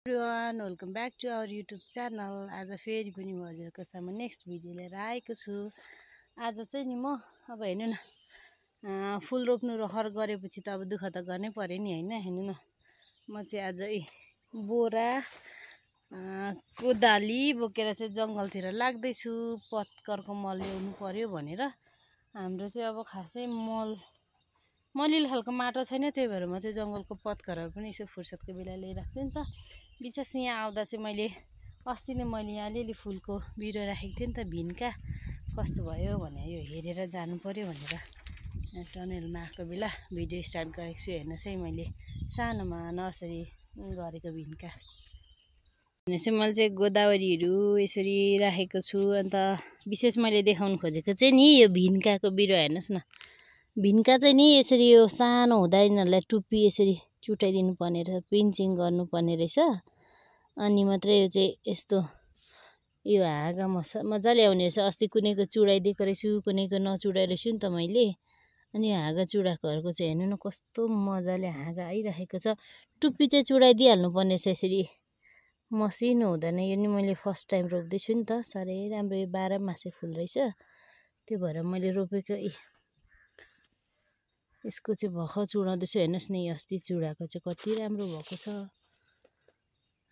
Everyone welcome back to our YouTube channel. आज फेरि पनि म हजुरको सामु नेक्स्ट भिडियो लिएर आएको छु। आज चाहिँ नि म अब हेर्नु न फुल रोप्नु रहर गरेपछि त अब दुःख त गर्नै पर्यो नि हैन। हेर्नु न म चाहिँ आज बोरा कोदाली बोकेर चाहिँ जङ्गलतिर लाग्दैछु। पत्करको मल ल्याउनु पर्यो भनेर। हाम्रो चाहिँ अब खासै मलिलो खालको माटो छैन, त्यही भएर म चाहिँ जङ्गलको पत्करहरू पनि यसो फुर्सदको बेला ल्याइराख्छु नि त। विशेष यहाँ आउँदा चाहिँ मैले अस्ति नै यहाँ अलिअलि फुलको बिरुवा राखेको थिएँ नि त। भिन्का कस्तो भयो भने यो हेरेर जानु पर्यो भनेर टनेलमा आएको बेला भिडियो स्टार्ट गरेको छु। हेर्नुहोस् है, मैले सानोमा नर्सरी गरेको भिन्का। हेर्नुहोस् है, मैले चाहिँ गोदावरीहरू यसरी राखेको छु। अन्त विशेष मैले देखाउनु खोजेको चाहिँ नि यो भिन्काको बिरुवा हेर्नुहोस् न। भिन्का चाहिँ नि यसरी यो सानो हुँदा यिनीहरूलाई टुप्पी यसरी चुटाइदिनु पर्ने रहेछ, पिन्चिङ गर्नुपर्ने रहेछ। अनि मात्रै यो चाहिँ यस्तो यो हाँगा मजाले आउने रहेछ। अस्ति कुनैको चुडाइदिएको रहेछु, कुनैको नचुडाइ रहेछु नि त मैले। अनि यो हाँगा चुडाएकोहरूको चाहिँ हेर्नु न कस्तो मजाले हाँगा आइरहेको छ। टुप्पी चाहिँ चुडाइदिइहाल्नु पर्ने रहेछ, यसरी मसिनो हुँदैन। यो नि मैले फर्स्ट टाइम रोप्दैछु नि त। साह्रै राम्रो, यो 12 मासे फुल रहेछ, त्यो भएर मैले रोपेको। यसको चाहिँ भर्खर चुडाउँदैछु। हेर्नुहोस् न, यो अस्ति चुडाएको चाहिँ कति राम्रो भएको छ।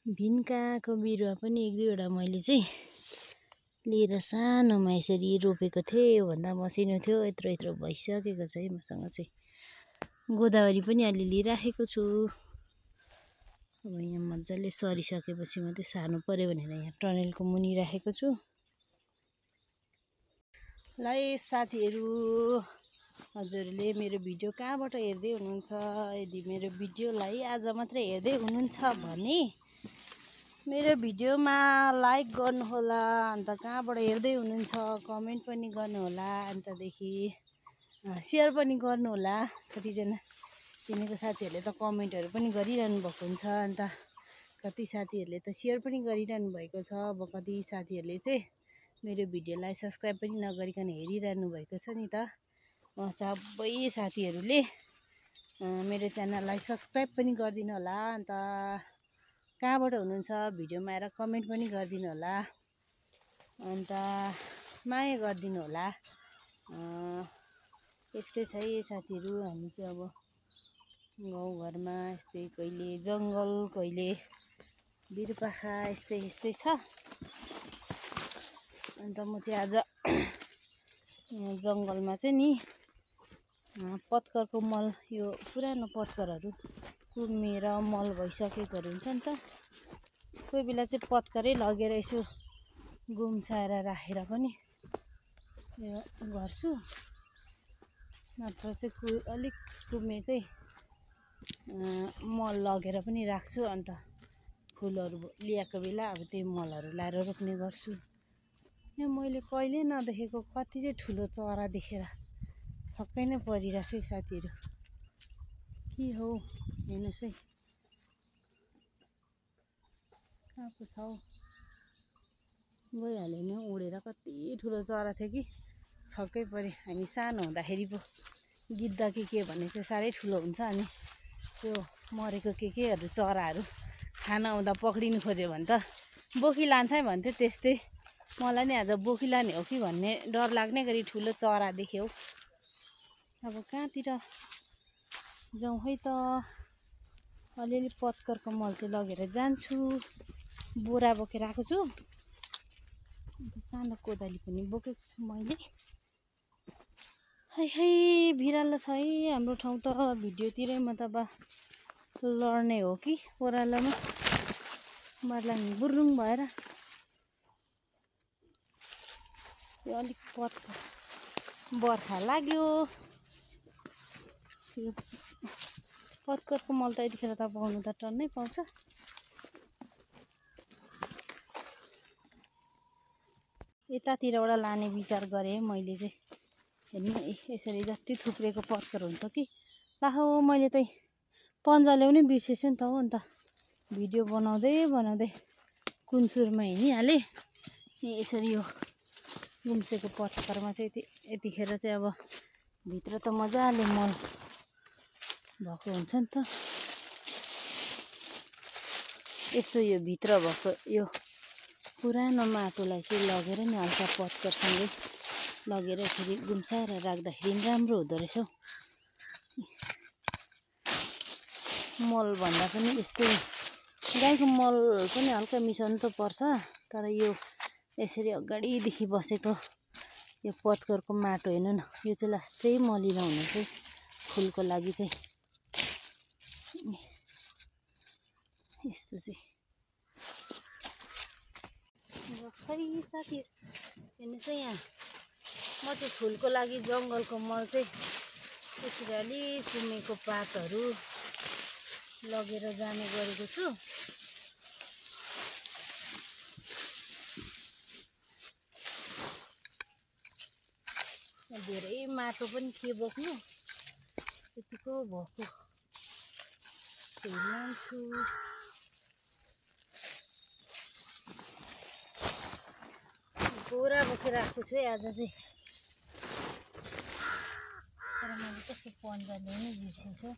भिन्काको बिरुवा पनि 1-2वटा मैले चाहिँ लिएर सानोमा यसरी रोपेको थिएँ। योभन्दा मसिनो थियो, यत्रो यत्रो भइसकेको छ है मसँग चाहिँ। गोदावरी पनि अलिअलि राखेको छु। अब यहाँ मजाले सरिसकेपछि मात्रै सार्नु पर्यो भनेर यहाँ टनेलको मुनि राखेको छु। ल साथीहरू, हजुरले मेरो भिडियो कहाँबाट हेर्दै हुनुहुन्छ? यदि मेरो भिडियोलाई आज मात्रै हेर्दै हुनुहुन्छ भने मेरो भिडियोमा लाइक गर्नुहोला। अन्त कहाँबाट हेर्दै हुनुहुन्छ कमेन्ट पनि गर्नुहोला। अन्तदेखि सेयर पनि गर्नुहोला। कतिजना चिनेको साथीहरूले त कमेन्टहरू पनि गरिरहनु भएको हुन्छ। अन्त कति साथीहरूले त सेयर पनि गरिरहनु भएको छ। अब कति साथीहरूले चाहिँ मेरो भिडियोलाई सब्सक्राइब पनि नगरिकन हेरिरहनु भएको छ नि त। सबै साथीहरूले मेरो च्यानललाई सब्सक्राइब पनि गरिदिनु होला। अन्त कहाँबाट हुनुहुन्छ भिडियोमा आएर कमेन्ट पनि गरिदिनु होला। अन्त माया गरिदिनु होला। यस्तै छ है साथीहरू, हामी चाहिँ अब गाउँघरमा यस्तै कहिले जङ्गल कहिले बिरुपाखा यस्तै छ। अन्त म चाहिँ आज जङ्गलमा चाहिँ नि पत्करको मल, यो पुरानो पत्करहरू कुमेर मल भइसकेकोहरू हुन्छ नि त। कोही बेला चाहिँ पत्करै लगेर यसो गुम्साएर राखेर पनि यो गर्छु। नत्र चाहिँ अलिक कुमेकै मल लगेर पनि राख्छु। अन्त फुलहरू ल्याएको बेला अब त्यही मलहरू लाएर रोप्ने गर्छु। यहाँ मैले कहिले नदेखेको कति चाहिँ ठुलो चरा देखेर छक्कै नै परिरहेको छ साथीहरू। के हो हेर्नुहोस् है, कहाँको छ हौ, गइहाल्यो नि उडेर। कति ठुलो चरा थियो कि छक्कै पऱ्यो। हामी सानो हुँदाखेरि पो गिद्ध के भने चाहिँ साह्रै ठुलो हुन्छ। अनि त्यो मरेको केहरू चराहरू खाना आउँदा पक्रिनु खोज्यो भने त बोकिलान्छ है भन्थ्यो। त्यस्तै मलाई नि आज बोकिलाने हो कि भन्ने डर लाग्ने गरी ठुलो चरा देख्यो। अब कहाँतिर जाउँ है त। अलिअलि पत्करको मल चाहिँ लगेर जान्छु। बोरा बोकेर आएको छु। अन्त सानो कोदाली पनि बोकेको छु मैले। है भिरालो छ है हाम्रो ठाउँ त। भिडियोतिरै म त अब लड्ने हो कि ओह्रालोमा मर्लाङ बुर्रुङ भएर। यो अलिक बर्खा लाग्यो। यो पत्करको मल त यतिखेर त पाउनु त टन्नै पाउँछ। यतातिरबाट लाने विचार गरेँ मैले चाहिँ। हेर्नु यसरी जति थुप्रेको पत्कर हुन्छ कि लाहो। मैले त पन्जा ल्याउनै बिर्सेछु नि त हो। अन्त भिडियो बनाउँदै कुनसुरमा हिँडिहालेँ। यसरी यो गुम्सेको पत्करमा चाहिँ यतिखेर चाहिँ अब भित्र त मजाले मल भएको हुन्छ नि त। यस्तो यो भित्र भएको यो पुरानो माटोलाई चाहिँ लगेर नि हल्का पत्करसँगै लगेर फेरि गुम्साएर राख्दाखेरि राम्रो हुँदो रहेछ हौ। मल भन्दा पनि यस्तो गाईको मल पनि हल्का मिसाउनु त पर्छ, तर यो यसरी अगाडिदेखि बसेको यो पत्करको माटो हेर्नु न, यो चाहिँ लास्टै मलिलो हुने चाहिँ फुलको लागि चाहिँ यस्तो चाहिँ। खै साथी हेर्नुहोस् है, यहाँ म चाहिँ फुलको लागि जङ्गलको मल चाहिँ यसरी अलि कुमेको पातहरू लगेर जाने गरेको छु। धेरै माटो पनि के बोक्नु, त्यतिको भएको फुल लान्छु। बोरा बोकेर आएको छु है आज चाहिँ, तर मैले कस्तो पन्जा ल्याउनै बिर्सेको छु।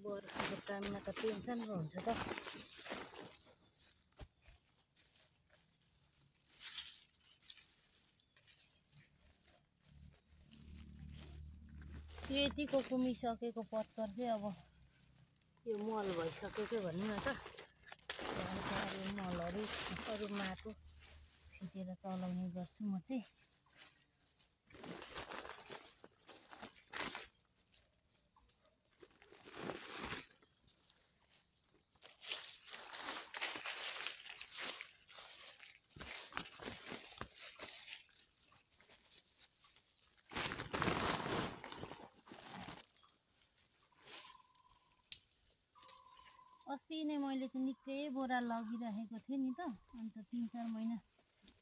बर्खाको टाइममा त टेन्सन पो हुन्छ त। यतिको कुमिसकेको पत्कर चाहिँ अब यो मल भइसकेको भनौँ न त। अरू मलहरू अरू माटो फिटेर चलाउने गर्छु म चाहिँ। अस्ति नै मैले चाहिँ निकै बोरा लगिराखेको थिएँ नि त, अन्त 3-4 महिना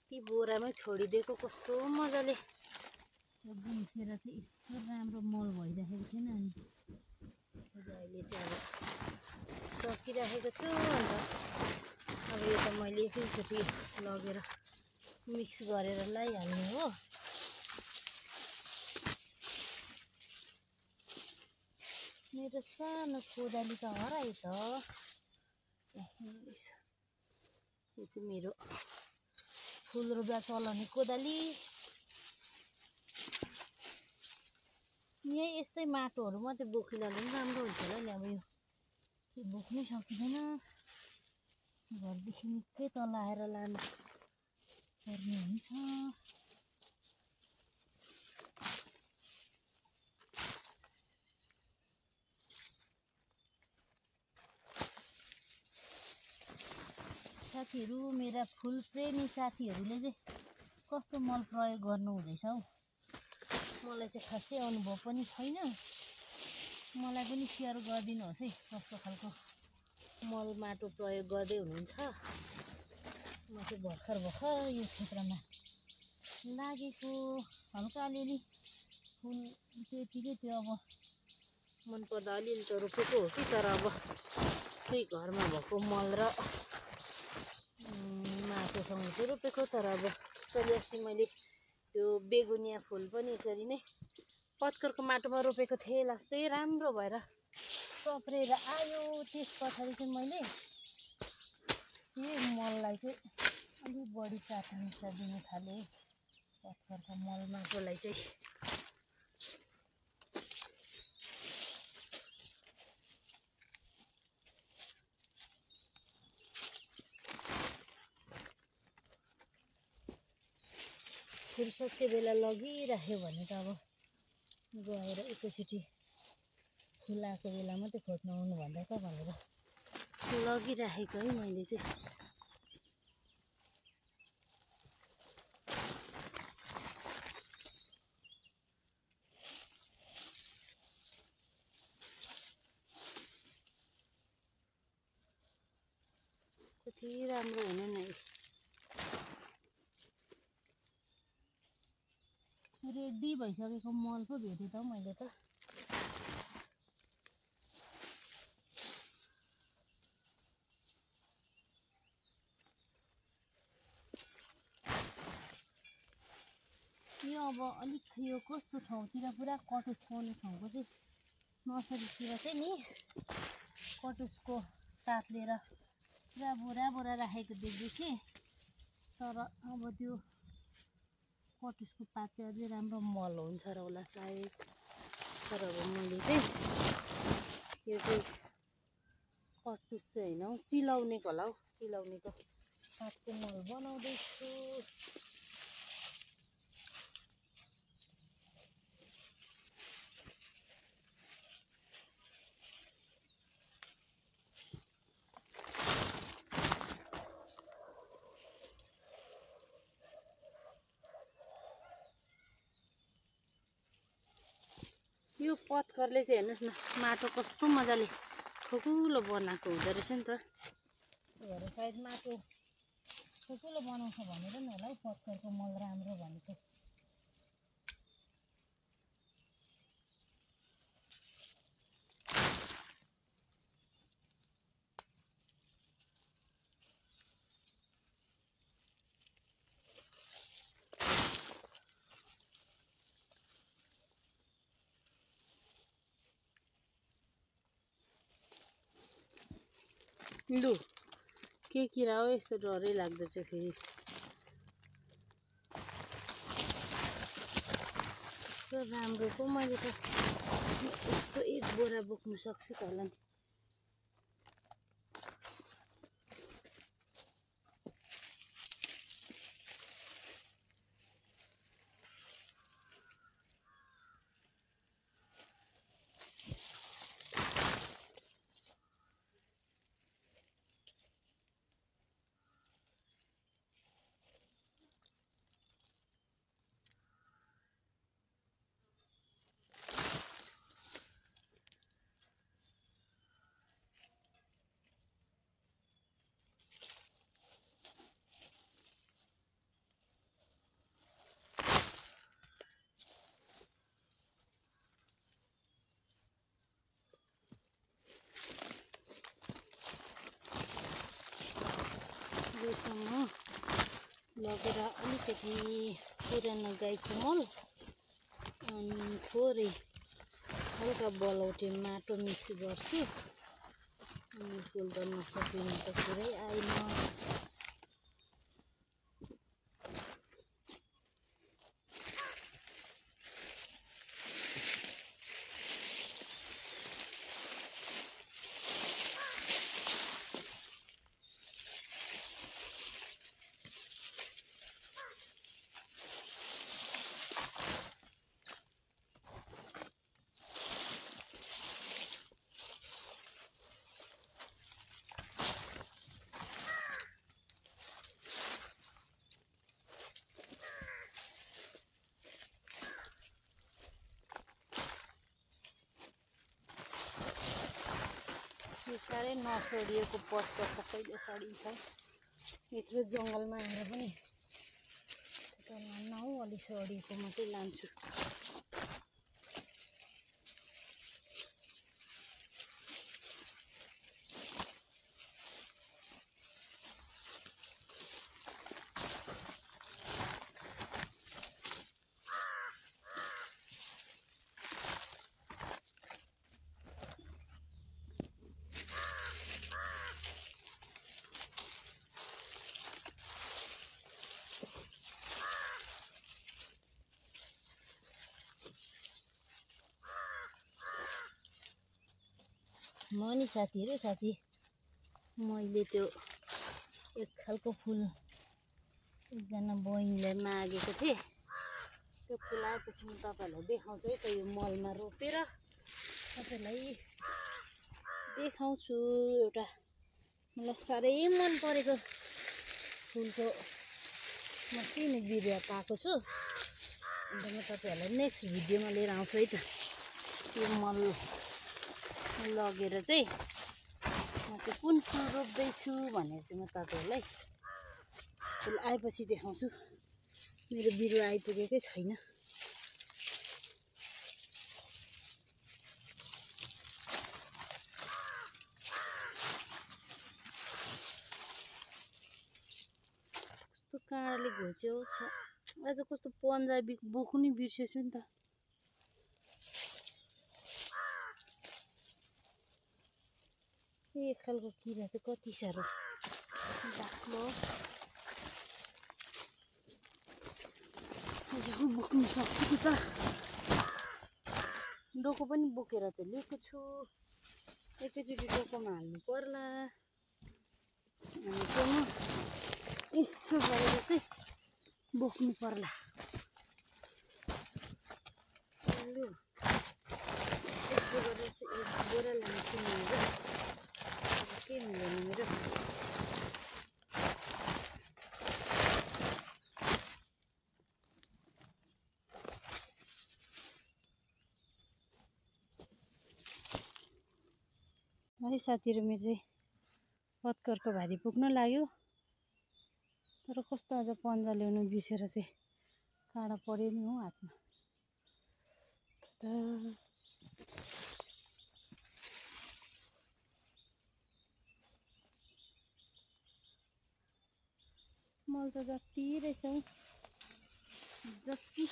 ती बोरामै छोडिदिएको। कस्तो मजाले त्यो गुम्सेर चाहिँ यस्तो राम्रो मल भइराखेको थिएन। अनि अहिले चाहिँ अब सकिराखेको थियो। अन्त अब यो त मैले एकैचोटि लगेर मिक्स गरेर लगाइहाल्ने हो। मेरो सानो कोदाली त हरायो त। यो चाहिँ मेरो फुल रोप्दा चलाउने कोदाली। यही यस्तै माटोहरू मात्रै बोकिरहनु पनि राम्रो हुन्छ होला नि। अब यो बोक्नै सकिँदैन, घरदेखि निकै तल आएर लानु पर्ने हुन्छ। साथीहरू, मेरा फुल प्रेमी साथीहरूले चाहिँ कस्तो मल प्रयोग गर्नु हुँदैछ हौ। मलाई चाहिँ खासै अनुभव पनि छैन। मलाई पनि सेयर गरिदिनुहोस् है, कस्तो खालको मल माटो प्रयोग गर्दै हुनुहुन्छ। म चाहिँ भर्खर यो क्षेत्रमा लागेको, हल्का अलिअलि फुल त्यतिकै त्यो अब मनपर्दा अलिअलि त रोपेको हो कि, तर अब त्यही घरमा भएको मल र माटोसँग चाहिँ रोपेको। तर अब यसपालि अस्ति मैले त्यो बेगुनिया फुल पनि यसरी नै पत्करको माटोमा रोपेको थिएँ। लास्टै राम्रो भएर सप्रेर आयो। त्यस पछाडि चाहिँ मैले यही मललाई चाहिँ अलिक बढी प्राथमिकता दिन थालेँ, पत्करको मल माटोलाई चाहिँ। फुर्सदको बेला लगिराख्यो भने त अब गएर एकैचोटि फुलाएको बेला मात्रै खोज्नु आउनु भन्दा त भनेर लगिराखेको है मैले चाहिँ। कति राम्रो हुनु नै, रेडी भइसकेको मल पो भेटेँ त मैले त। यो अब अलिक यो कस्तो ठाउँतिर पुरा कटुस पाउने ठाउँको चाहिँ नर्सरीतिर चाहिँ नि कटुसको साथ लिएर पुरा बोरा बोरा राखेको देख्दै थिएँ तर अब त्यो कटुसको पात चाहिँ अझै राम्रो मल हुन्छ र होला सायद तर अब मैले चाहिँ यो चाहिँ कटुस चाहिँ होइन हौ चिलाउनेको होला हौ चिलाउनेको पातको मल बनाउँदैछु यो पत्करले चाहिँ हेर्नुहोस् न माटो कस्तो मजाले ठुलो बनाएको हुँदो रहेछ नि त हेर सायद माटो ठुलो बनाउँछ भनेर नि होला हौ पत्करको मल राम्रो भनेको लु के किरा हो यस्तो डरै लाग्दो चाहिँ फेरि यस्तो राम्रो पो मैले त यसको एक बोरा बोक्नु सक्छु त होला नि यसमा लगेर अलिकति पुरानो गाईको मल अनि थोरै हल्का बलौटे माटो मिक्स गर्छु अनि फुल त नसकिने त पुरै आएन यो साह्रै नसडिएको पत्कर त कहिले सडिन्छ यत्रो जङ्गलमा आएर पनि त लान्न हौ अलि सडिएको मात्रै लान्छु म नि साथीहरू साथी मैले त्यो एक खालको फुल एकजना बहिनीले मागेको थिएँ त्यो फुल आएपछि म तपाईँहरूलाई देखाउँछु है त यो मलमा रोपेर तपाईँलाई देखाउँछु एउटा मलाई साह्रै मन परेको फुलको मसिनो बिरुवा पाएको छु अन्त म तपाईँहरूलाई नेक्स्ट भिडियोमा लिएर आउँछु है त यो मल लगेर चाहिँ म चाहिँ कुन फुल रोप्दैछु भनेर चाहिँ म तपाईँहरूलाई फुल आएपछि देखाउँछु मेरो बिरुवा आइपुगेकै छैन कस्तो काँडाले घोच्यो छ आज कस्तो पन्जाबी बोक्नु नि बिर्सेछु नि त एक खालको किरा चाहिँ कति साह्रो बाक्लो यो बोक्नु सक्छ कि त डोको पनि बोकेर चाहिँ लिएको छु एकैचोटि डोकोमा हाल्नु पर्ला अनि चाहिँ म यसो गरेर चाहिँ बोक्नु पर्ला यसो गरेर चाहिँ एक बोरा लान्छु मेरो के मिलेन मेरो है साथीहरू मेरो चाहिँ पत्करको भारी पुग्न लाग्यो तर कस्तो आज पन्जा ल्याउनु बिर्सेर चाहिँ काँडा पऱ्यो नि हो हातमा मल त जति रहेछ हौ जति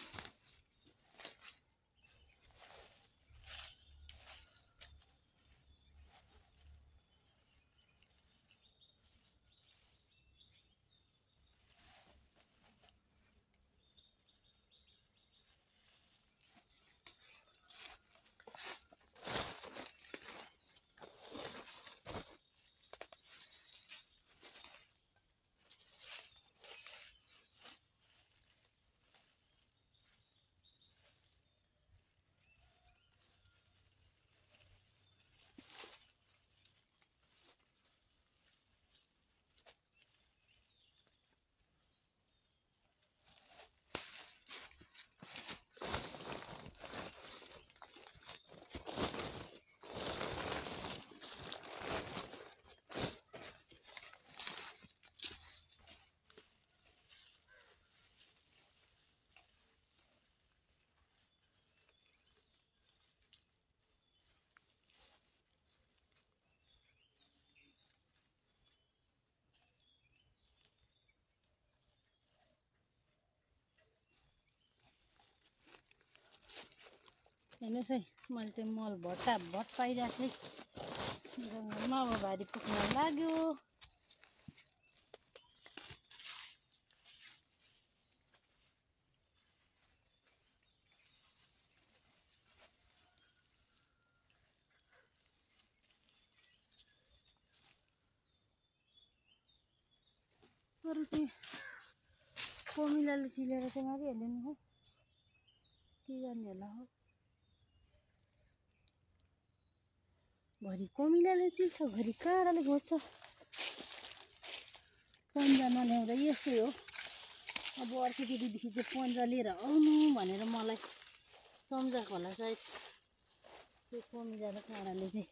हेर्नुहोस् है मैले चाहिँ मल भट्टाभट पाइरहेको छु जङ्गलमा अब भारी पुग्न लाग्यो अरू चाहिँ कोमिलाले चिलेर चाहिँ मारिहाल्यो नि हो के गर्ने होला हो घरि कोमिलाले चिल्छ घरि काँडाले घोच्छ पन्जा नल्याउँदा यस्तै हो अब अर्कोचोटिदेखि चाहिँ पन्जा लिएर आउनु भनेर मलाई सम्झाएको होला सायद त्यो कोमिला र काँडाले चाहिँ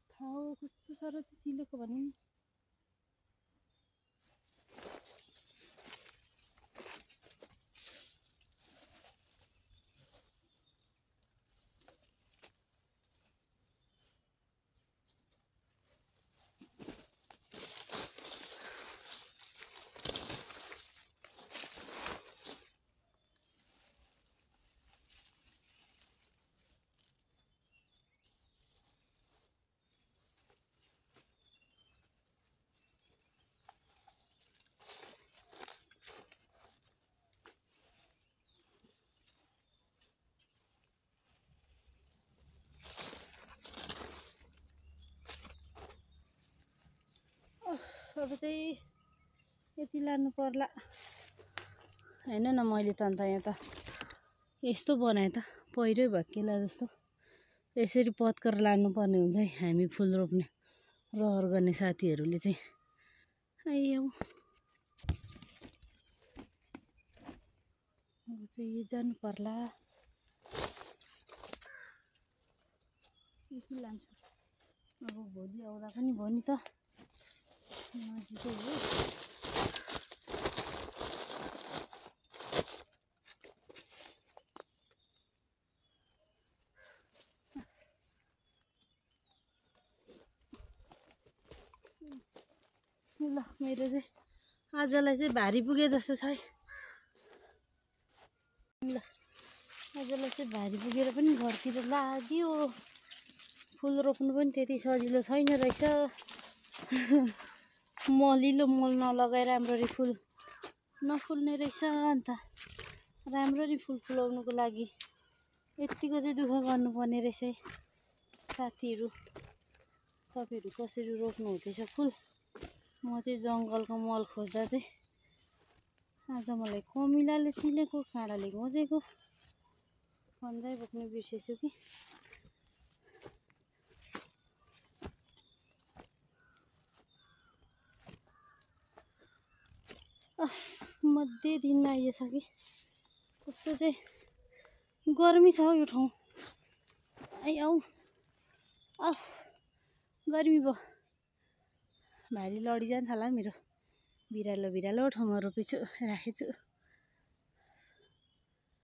थाहा कस्तो साह्रो चाहिँ चिलेको भने नि अब चाहिँ यति लानु पर्ला हैन न मैले त अन्त यहाँ त यस्तो बनाएँ त पहिरै भत्केला जस्तो यसरी पत्कर लानुपर्ने हुन्छ है हामी फुल रोप्ने रहर गर्ने साथीहरूले चाहिँ आइयो अब चाहिँ जानु पर्ला यति लान्छु अब भोलि आउँदा पनि भयो नि त नजिकै हो ल मेरो चाहिँ आजलाई चाहिँ भारी पुगे जस्तो छ है ल आजलाई चाहिँ भारी पुगेर पनि घरतिर लाग्यो फुल रोप्नु पनि त्यति सजिलो छैन रहेछ। मलिलो मल नलगाए राम्ररी फुल नफुल्ने रहेछ। अन्त राम्ररी फुल फुलाउनुको लागि यतिको चाहिँ दुःख गर्नुपर्ने रहेछ है साथीहरू। तपाईँहरू कसरी रोप्नु हुँदैछ फुल? म चाहिँ जङ्गलको मल खोज्दा चाहिँ आज मलाई कमिलाले चिनेको, काँडाले घोजेको, फन्जाइ बोक्नु बिर्सेछु कि। मध्य दिनमा आइएछ कि कस्तो चाहिँ गर्मी छ यो ठाउँ। आऊ गर्मी भयो, भारी लडिजान्छ होला मेरो। बिरालो ठाउँमा रोपेछु राखेछु।